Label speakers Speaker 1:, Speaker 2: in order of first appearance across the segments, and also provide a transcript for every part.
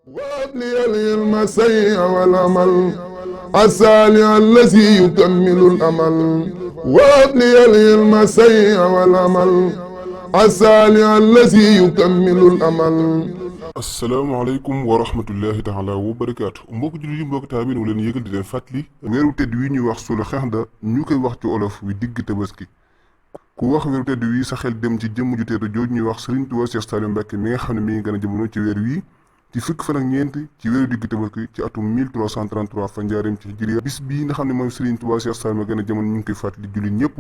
Speaker 1: وابلي العلم السيء والعمل الصالح الذي يكمل الأمل وابلي العلم السيء والعمل الصالح الذي يكمل الأمل.
Speaker 2: asalaamaaleykum wa rahmatullahi taala wa barakaatu mbokk jullit yi mbokk taalibe wu leen yëgal di leen fàttali weeru tedd wi ñuy wax sul xexda ñu koy wax ci olof wi digg tabaski ku wax weeru tedd wi sa xel dem ci jëmm ju tedd jooju ñuy wax Serigne Touba Cheikh Saliou Mbacké mi nga xam ne mi ngi gën a jamono ci weer wi ci fukk fan ak ñeent ci weeru digg tabaski ci atum 1333 fa njaareem ci hijriya bis bii nga xam ne moom Serigne Touba Cheikh Saliou gën a jamono ñu ngi koy fàttali jullit ñëpp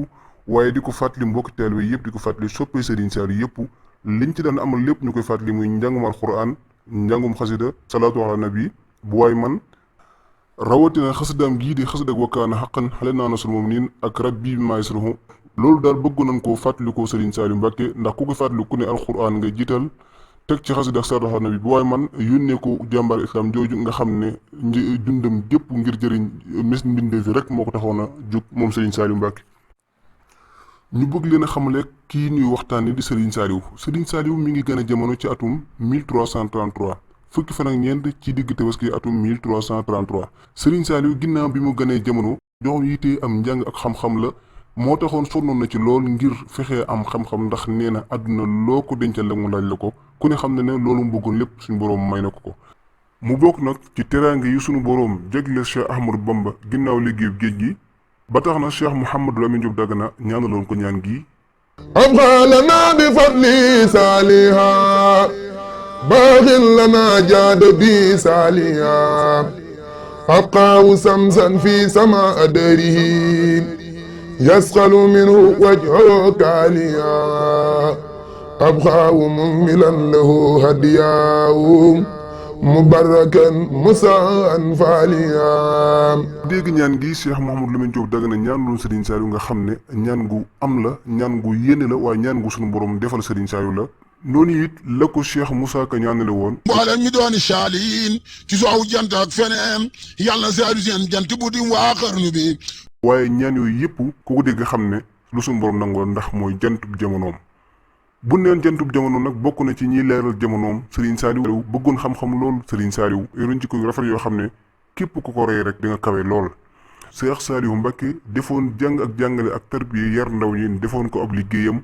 Speaker 2: waaye di ko fàttali mbokk taalibe yëpp di ko fàttali soppee Serigne Saliou yëpp liñ ci daan amal lépp ñu koy fàttali muy njàngum alquran njàngum xasida salaatu ala nabi bu waay man rawatina xasidaam gii di xasida ak wakkaana xaqan xale naa nasul moom niin ak rabbi bi maay suluhu loolu daal bëgg nañ koo fàttali ko Serigne Saliou Mbacké ndax ku ko fàttali ku ne alquran nga jiital teg ci xasida ak salaatu ala nabi bu waay man yónnee ko jàmbaar islam jooju nga xam ne dundam gépp ngir jëriñ mes mbindeef yi rek moo ko taxoon a jóg moom Serigne Saliou Mbacké ñu bëgg leen a xamale kii ñuy waxtaane di Serigne Saliou mi ngi gën a jamono ci atum 1333 fukki fan ak ñeent ci digg tabaski atum 1333 Serigne Saliou ginnaaw bi mu gënee jamono jox yitee am njàng ak xam-xam la moo taxoon sonnoon na ci lool ngir fexee am xam-xam ndax nee na àdduna loo ko dencal la mu laaj la ko ku ne xam ne loolu mu bëggoon lépp suñu boroom may na ko mu bokk nag ci teraanga yi suñu boroom jagle Cheikh Ahmadou Bamba ginnaaw liggéeyu géej gi ba tax na Cheikh Mouhamadou Lamine Diop Dagana ñaanaloon ko ñaan gi
Speaker 1: أبقى لنا بفضل صالحا باغ لنا جاد بي صالحا أبقى سمسا في سماء دره يسخل منه وجهه كاليا أبقى مملا له هديا mubarakan musaan faaliyaam
Speaker 2: dégg ñaan gi Cheikh Mouhamadou Lamine Diop Dagana ñaan loon Serigne Saliou nga xam ne ñaan gu am la ñaan gu yéene la waaye ñaan gu sunu borom defal Serigne Saliou la noonu it la ko Cheikh Moussa Ka ñaanale woon
Speaker 3: mboolem ñi dooni saaliin ci soowu jant ak feneen yàlla na saadu seen jant bu di waa xarnu bi
Speaker 2: waaye ñaan yooyu yëpp ku ko dégg xam ne lu sunu borom nangoo ndax mooy jantub jamonoom bu neen jantub jamono nag bokk na ci ñiy leeral jamonoom Serigne Saliou bëggoon xam-xam lool Serigne Saliou yoroon ci koy rafet yoo xam ne képp ku ko rey rek di nga kawe lool Cheikh Saliou Mbacké defoon jàng ak jàngale ak tarbiya yar ndaw ñi defoon ko ab liggéeyam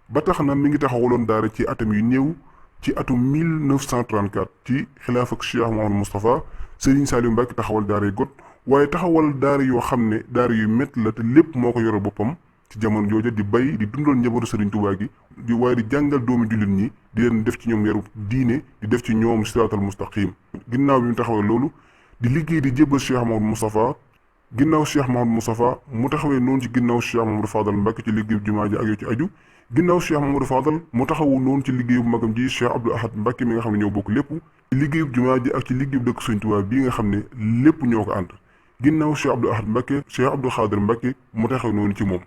Speaker 2: ba tax na mi ngi taxawaloon daara ci atam yu néew ci atum 1934 ci xilaaf ak Cheikh Mouhamadou Moustapha Serigne Saliou Mbacké taxawal daara yu got waaye taxawal daara yoo xam ne daara yu métti la te lépp moo ko yore boppam ci jamono jooja di bay di dundal njabootu Serigne Touba gi di waaye di jàngal doomu jullit ñi di leen def ci ñoom yaru diine di def ci ñoom siraatal mustaqim ginnaaw bi mu taxawee loolu di liggéey di jébbal Cheikh Mamadou Moustapha ginnaaw Cheikh Mamadou Moustapha mu taxawee noonu ci ginnaaw Cheikh Mamadou Fadal Mbacké ci liggéey bu jumaa ji ak yoo ci aju ginnaaw Cheikh Mamadou Fadal mu taxawu noonu ci liggéey bu magam ji Cheikh Abdou Ahad Mbacké mi nga xam ne ñoo bokk lépp ci liggéey bu jumaa ji ak ci liggéey bu dëkk Serigne Touba bii nga xam ne lépp ñoo ko ànd ginnaaw Cheikh Abdou Ahad Mbacké Cheikh Abdou Khadir Mbacké mu taxaw noonu ci moom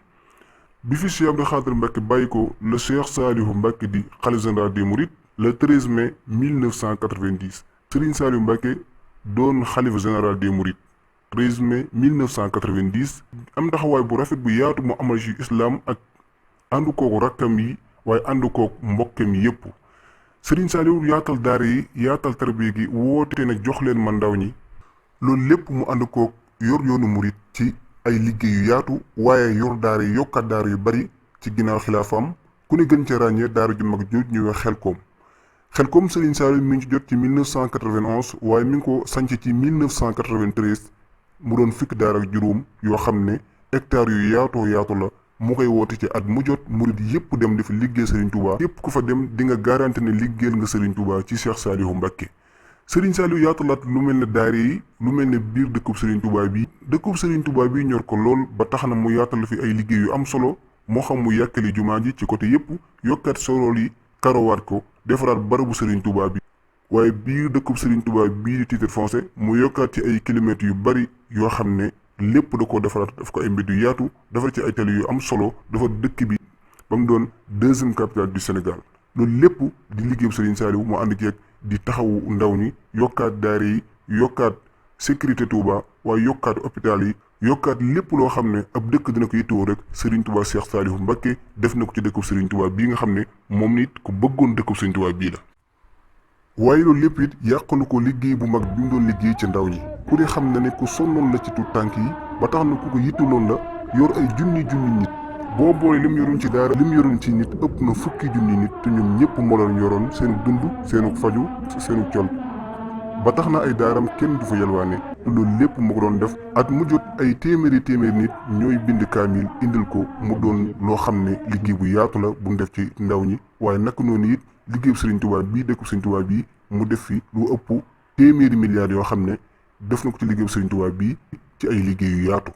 Speaker 2: bi fi Cheikh Abdou Khadir Mbacké bàyyi ko le Cheikh Saliou Mbacké di khalife général des Mourides le 13 mai 1990 Serigne Saliou Mbacké doon khalife général des Mourides 13 mai 1990 am taxawaay bu rafet bu yaatu mu amal ci islam ak ànd kooku rakkam yi waaye ànd kooku mbokkam yi yépp Serigne Saliou yaatal daara yi yaatal tarbiya gi woote nag jox leen man ndaw ñi loolu lépp mu ànd kooku yor yoonu Mouride ci ay liggéey yu yaatu waaye yor daara yi yokkaat daara yu bari ci ginnaaw xilaafam ku ne gën ca ràññee daara ju mag jooju ñuy wax xelkoom Serigne Saliou mi ngi ci jot ci 1991 waaye mi ngi ko sanc ci 1993 mu doon fukki daara ak juróom yoo xam ne hectares yu yaatoo yaatu la mu koy woote ci at mu jot murid yépp dem di fa liggéey Serigne Touba yépp ku fa dem di nga garanti ne liggéeyal nga Serigne Touba ci Cheikh Saliou Mbacké Serigne Saliou yaatalaat lu mel ne daara yi lu mel ne biir dëkkub Serigne Touba bi ñor ko lool ba tax na mu yaatal fi ay liggéey yu am solo moo xam mu yàkkali jumaa ji ci côté yépp yokkaat sorool yi karowaat ko defaraat barabu Serigne Touba bi waaye biir dëkkub Serigne Touba bii di titre foncier mu yokkaat ci ay kilomètres yu bari yoo xam ne lépp da ko defaraat daf ko ay mbedd yu yaatu defar ci ay tali yu am solo dafa dëkk bi ba mu doon deuxième capitale du Sénégal loolu lépp di liggéeyu Serigne Saliou mu ànd ceeg di taxawu ndaw ñi yokkaat daara yi yokkaat sécurité Touba waaye yokkaat hôpital yi yokkaat lépp loo xam ne ab dëkk dina ko yittewoo rek Serigne Touba Cheikh Saliou Mbacké def na ko ci dëkkub Serigne Touba bii nga xam ne moom nit ku bëggoon dëkkub Serigne Touba bii la waaye loolu lépp it yàqalu ko liggéey bu mag bi mu doon liggéey ci ndaw ñi. ku ne xam na ne ku sonnoon la ci tuut tànk yi ba tax na ku ko yittaloon la yor ay junni nit boo boole lim yoroon ci daara lim yoroon ci nit ëpp na fukki junni nit te ñoom ñëpp moo leen yoroon seenu dund seenu faju seenu col ba tax na ay daaram kenn du fa yalwaane loolu lépp mu ko doon def at mu jot ay téeméeri nit ñooy bind kaamil indil ko mu doon loo xam ne liggéey bu yaatu la bu mu def ci ndaw ñi waaye naka noonu it liggéeyu Serigne Touba bii dëkku Serigne Touba bii mu def fi lu ëpp téeméeri milliards yoo xam ne def na ko ci liggéeyu Serigne Touba bii ci ay liggéey yu yaatu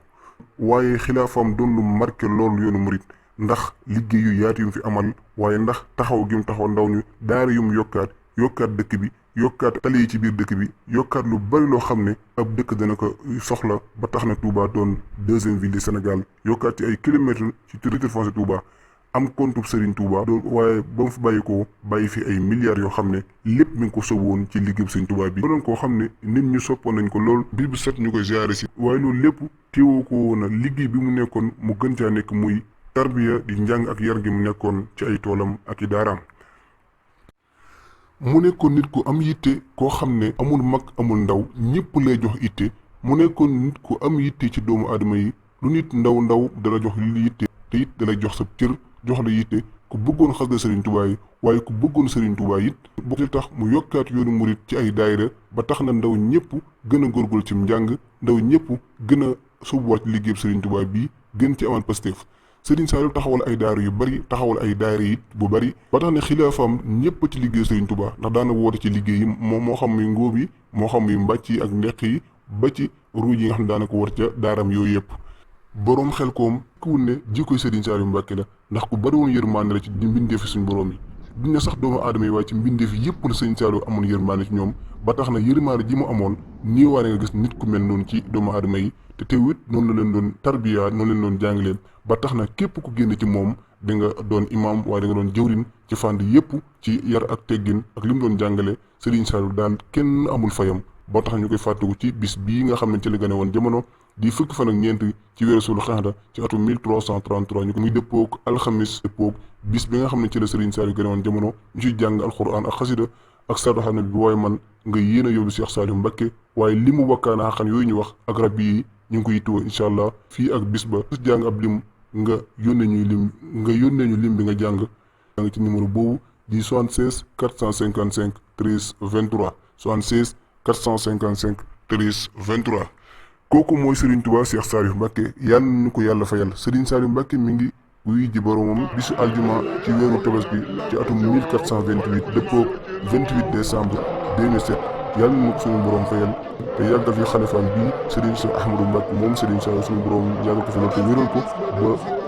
Speaker 2: waaye xilaafaam doon lu marqué loolu yoonu murit ndax liggéey yu yaatu yu mu fi amal waaye ndax taxaw gi mu taxaw ndaw ñu daara yu mu yokkaat dëkk bi yokkaat tali yi ci biir dëkk bi yokkaat lu bari loo xam ne ab dëkk dana ko soxla ba tax na Touba doon deuxième ville du Sénégal yokkaat ci ay kilomètres ci territoire foncier Touba am compte Serigne Touba doon waaye ba mu fi bàyyi fi ay milliards yoo xam ne lépp mi ngi ko sóobu woon ci liggéeyu Serigne Touba bi doon koo xam ne nit ñu soppoon nañ ko lool bis bu set ñu koy ziare si waaye loolu lépp teewoo ko woon na liggéey bi mu nekkoon mu gën caa nekk muy tarbiya di njàng ak yar gi mu nekkoon ci ay toolam ak i daaraam mu nekkoon nit ku am yitte koo xam ne amul mag amul ndaw ñëpp lay jox yitte mu nekkoon nit ku am yitte ci doomu aadama yi lu nit ndaw dala jox li yitte te it dala jox sa cër jox la yitte ku bëggoon xas da Serigne Touba yi waaye ku bëggoon Serigne Touba it bokk tax mu yokkaat yoonu murit ci ay daayira ba tax na ndaw ñëpp gën a góorgóorlu ci njàng ndaw ñëpp gën a sóobuwaat ci liggéey Serigne Touba bii gën ci amaan Pastef Serigne Saliou taxawal ay daara yu bari taxawal ay daara yi bu bari ba tax ne xilaafaam ñëpp ci liggéey Serigne Touba ndax daana woote ci liggéey yi moo xam muy ngóob yi moo xam muy mbàcc yi ak ndeq yi ba ci ruuj yi nga xam ne daana ko war ca daaram yooyu yëpp boroom xel koom kuwul ne jikkoy Serigne Saliou Mbacké la ndax ku bari woon yërmande la ci mbindeefi suñu boroom yi duñ ne sax doomu aadama yi waaye ci mbindeef yëpp la Serigne Saliou amoon yërmande ci ñoom ba tax na yërmande ji mu amoon nii waare nga gis nit ku mel noonu ci doomu aadama yi te teewit noonu la leen doon tarbiya noonu leen doon jàngaleen ba tax na képp ku génn ci moom da nga doon imam waaye da nga doon jëwrin ci fànn yëpp ci yar ak teggin ak li mu doon jàngale Serigne Saliou daal kenn amul fayam boo tax ñu koy fàttiku ci bis bii nga xam ne ci la gane woon jamono di fukki fan ak ñeent ci weeru Sul Xaada ci atum 1333 ñu ko muy dëppoog alxamis dëppoog bis bi nga xam ne ci la Serigne Saliou gane woon jamono ñu ciy jàng alquran ak xasida ak sardu xam ne bi waaye man nga yéen a yóbbu Cheikh Saliou Mbacké waaye li mu wakkaana xaqan yooyu ñu wax ak rab yi ñu ngi koy tuwa incha allah fii ak bis ba jàng ab lim nga yónnee ñu lim bi nga jàng ci numéro boobu di 76 455 13 23 76 455 13 23 kooku mooy Serigne Touba Cheikh Saliou Mbacké yàlla ñu ko yàlla fayal Serigne Saliou Mbacké mi ngi wuy ji boromam bisu aljuma ci weeru tabaski ci atum 1428 dëppoog 28 décembre 2007 yàlla na ko suñu borom fayal te yàggal fi xalifaam bii Serigne Cheikh Ahmadou Mbacké moom Serigne Saliou suñu borom yàggal ko fi loolu te wéral ko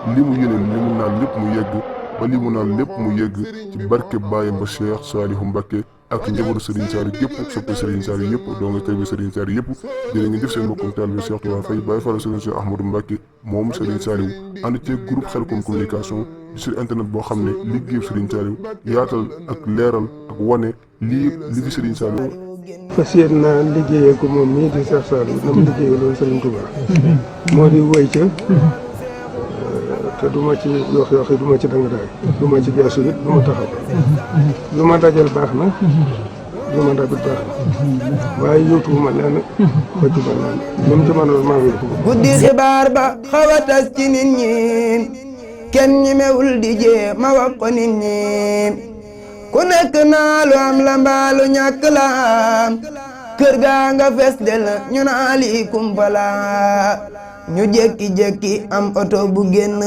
Speaker 2: ba li mu yéneen li mu naan lépp mu yegg ba li mu naan lépp mu yegg ci barke baayam ba Cheikh Saliou Mbacké ak njabootu Serigne Saliou yëpp soppe Serigne Saliou yëpp doo nga tey bi Serigne Saliou yëpp jërë ngeen def seen mbokkum taalibe Cheikh Touba Faye Baye Fall Serigne Cheikh Ahmadou Mbacké moom Serigne Saliou ànd ci groupe Khelcom communication sur internet boo xam ne liggéey Serigne Saliou yaatal ak leeral ak wane li fi Serigne Saliou
Speaker 4: fas yéene naa liggéeyee ko moom mii di Cheikh Saliou na mu liggéeyee loolu Serigne Touba moo di woy ca te du ma ci yox du ma ci dang daay du ma ci geesu it du ma taxaw lu ma dajal baax na lu ma dabit baax na waaye yóotuwuma lenn bëccuma lenn lu mu ci mënoon maa ngi ko
Speaker 5: guddi xibaar ba xaw a tas ci nit ñi kenn ñemewul di jee ma wax ko nit ñi ku nekk naa lu am la mbaalu ñàkk la kër gaa nga fes del ñu naa lii kumpala ñu jékki-jékki am oto bu génn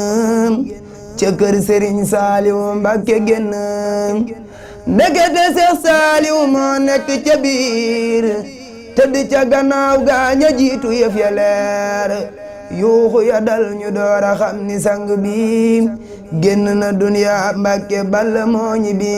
Speaker 5: ca kër Serigne Saliou Mbacké génn ndekete Cheikh Saliou moo nekk ca biir tëdd ca gannaaw gaa ña jiitu yëf ya leer yuuxu ya dal ñu door a xam ni sang bi génn na duniya Mbacké balla moo ñi bi